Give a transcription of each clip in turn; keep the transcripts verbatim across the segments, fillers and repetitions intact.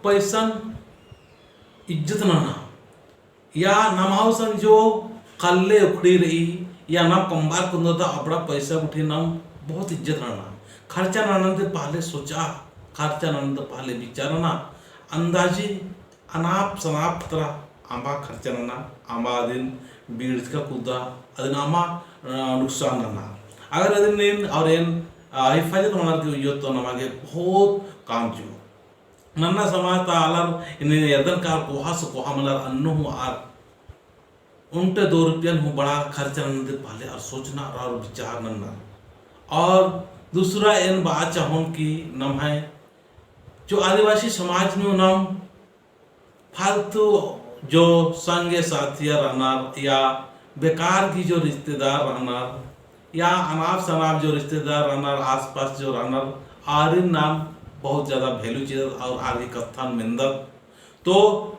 पैसन इज्जत नना, या नम्है सन जो कल्ले उखड़ी रई, या नाम कम्बार कुन्दत अबड़ा पैसा गुट्ठी नाम बहुत इज्जत नना। खर्चा नना ती पहले सोचा, खर्चा नना ती पहले विचार नना। अंदाजी अनाप सनाप तरा अम्बा खर्चा नना, अम्बा अदिन बीड़चका कुद्दा, अदिन अम्बा, अ, नुकसान नना। अगर अदिन नीन और एन, अ, हिफाजत मनर की उइयो तो नमा गे बहुत काम चिओ। नन्ना समाज ता आलर इन्ने एरदन का कोहा से कोहा मनर अन्नु हूँ आर उन्टे दो रुपयन हूँ बड़ा खर्चा नन्ना ती पहले आर सोचना और विचार नन्ना। और दूसरा एन बआ चाहोन कि नम्है जो आदिवासी समाज नू नाम फालतू जो संगे साथिया रअनर या बेकार की जो रिश्तेदार रअनर या अनाप सनाप जो रिश्तेदार रअनर, आसपास जो रअनर, आरिन नाम बहुत ज्यादा value चिअदत और आर की कत्थन मेन्दत। तो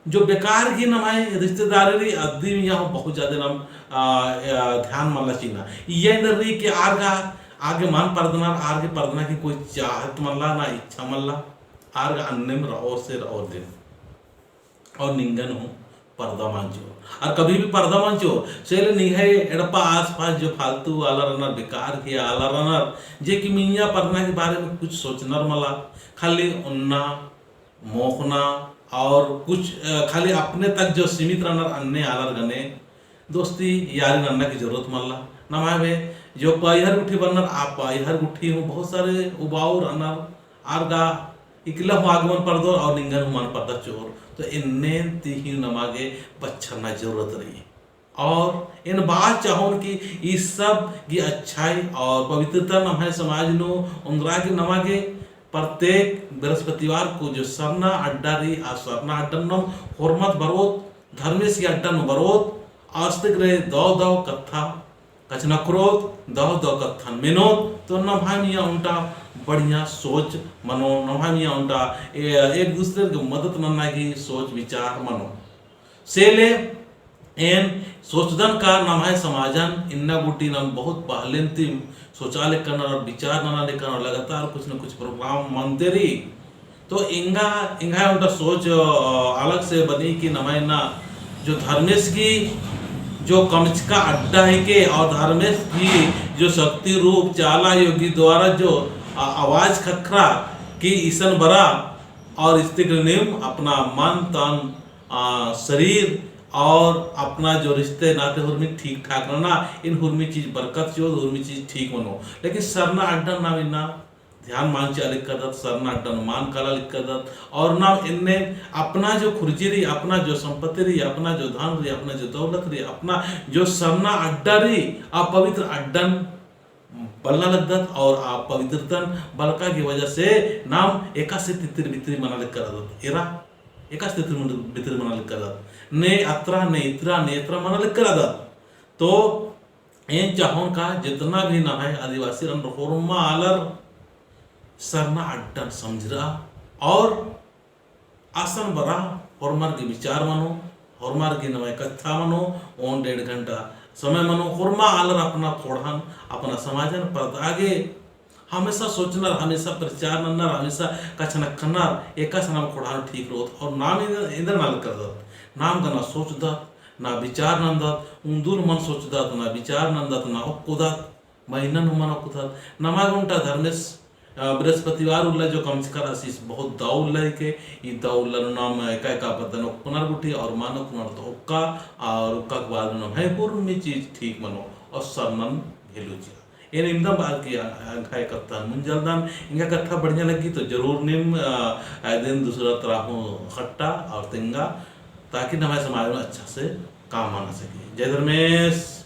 जो बेकार की नम्है रिश्तेदारी रई अदिम या बहुत ज्यादा नाम, आ, आ, ध्यान मल्ला चिअना। इया एन्देर रई कि आर गा आगे मल परदनर, आर गे परदना की कोई चाहत मल्ला ना इच्छा मल्ला। आर गा अन्नेम रओर से रओर दिन। और निंगन हूँ परदा मल चिओर। और कभी भी परदा मल चिओर। से ले निंग्है एड़पा आसपास जो फालतू आलर रअनर, बेकार की आलर रअनर, जे कि मइय्याँ परदना के बारे में कुछ सोचनर मला, खाली ओन्ना, मोख़ना और कुछ, अ, खाली अपने तक जो सीमित रअनर अन्ने आलर गने दोस्ती यारी नन्ना की जरूरत मल्ला। नम्है बे जो पइहर गुट्ठी बरनर, आ पइहर गुट्ठी हूँ बहुत सारे उबाऊ रअनर, आर गा इकला हूँ आगे मल परदोर और निंगन हूँ मल परदा चिओर। तो एन्ने ती ही नमा गे बछरना जरूरत रई। और एन बआ चाहोन कि ई सब की अच्छाई और पवित्रता नम्है समाज नू ओन्दरा की नमा गे प्रत्येक बृहस्पतिवार को जो सरना अड्डा रई, आ सरना अड्डा नू होरमत बरओत, धर्मेस की अड्डा नू बरओत, आस्तिक रई दव दव कत्था कछनखरओत, दव दव कत्थन मेनोत, तो नम्है मइय्याँ ओन्टा बढ़िया सोच मनो, नम्है मइय्याँ ओन्टा ए-, एक दूसरे की मदद नन्ना की सोच विचार मनो। से ले एन सोचदन का नम्है समाजन इन्ना गूटी नाम बहुत पहलेन ती सोचा लेकनर और विचार नना लेकनर और लगातार कुछ न कुछ program मनते रई। तो एंगा, एंगा ओन्टा सोच, अ, अलग से बनी कि नम्है इन्ना जो धर्मेस की जो कमचका अड्डा हिके और धर्मेस की जो शक्ति रूप चाला अयो गही द्वारा जो, अ, आवाज ख़क्खरा कि इसन बरा और इस्तिक नीम अपना मन तन आ, शरीर और अपना जो रिश्ते नाते हुरमी ठीक ठाक रअना, एन हुरमी चीज बरकत चिओत, हुरमी चीज ठीक मनो। लेकिन सरना अड्डा नाम इन्ना ध्यान मल चिआ लिक्कदत, सरना अड्डा नू मल काला लिक्कदत, और नाम एन्ने अपना जो खुर्जी रई, अपना जो संपत्ति रई, अपना जो धन रई, अपना जो दौलत रई, अपना जो सरना अड्डा रई, आ पवित्र अड्डन बल्ला लगदत और आ पवित्रतन बलका की वजह से नाम एकासे तितिर बितरी मना लिक्कदत। एरा एकासे तितिर बितरी मना लिक्कदत। ने अतरा, ने इतरा, ने इतरा मना लिक्कदत। तो एन चाहोन का जितना भी नम्है आदिवासी रअनर होरमा आलर सरना अड्डन समझरआ और असन बरा होरमर गे विचार मनो, होरमर गे नम्है कत्था मनो, ओन डेढ़ घंटा समय मनो, होरमा आलर अपना ख़ोंड़हन, अपना समाजन परदा गे हमेशा सोचनर, हमेशा प्रचार नन्नर, हमेशा कछनखरनर, एकासे नाम ख़ोंड़हा नू ठीक रओत। और नाम एन्देर, एन्देर ना लिक्कदत, नाम गना सोचदत, ना विचार नन्दत, उन्दुल मल सोचदत, ना विचार नन्दत, ना ओक्कोदत, महीना नू मल ओक्कोदत। नमा गे ओन्टा धर्मेस, अ, बृहस्पतिवार उल्ला जो कमचकर आसिस बहुत दव उल्ला हिके, ई दव उल्ला नू नाम एका एका पद्दन ओक्कनर गुट्ठी और मल ओक्कनर तो ओक्का, और ओक्का के बाद नू नाम है हुरमी चीज ठीक मनो और सरनन value चिआ। एन इमदम बअर की एंग्है कत्थन मुंजलदन, एंग्है कत्था बढ़िया लग्गी तो जरूर नीम, अ, अदिन दूसरा तरा हूँ ख़ट्टा और तेंगा, ताकि नम्है समाज में अच्छा से काम मना सके। जय धर्मेस।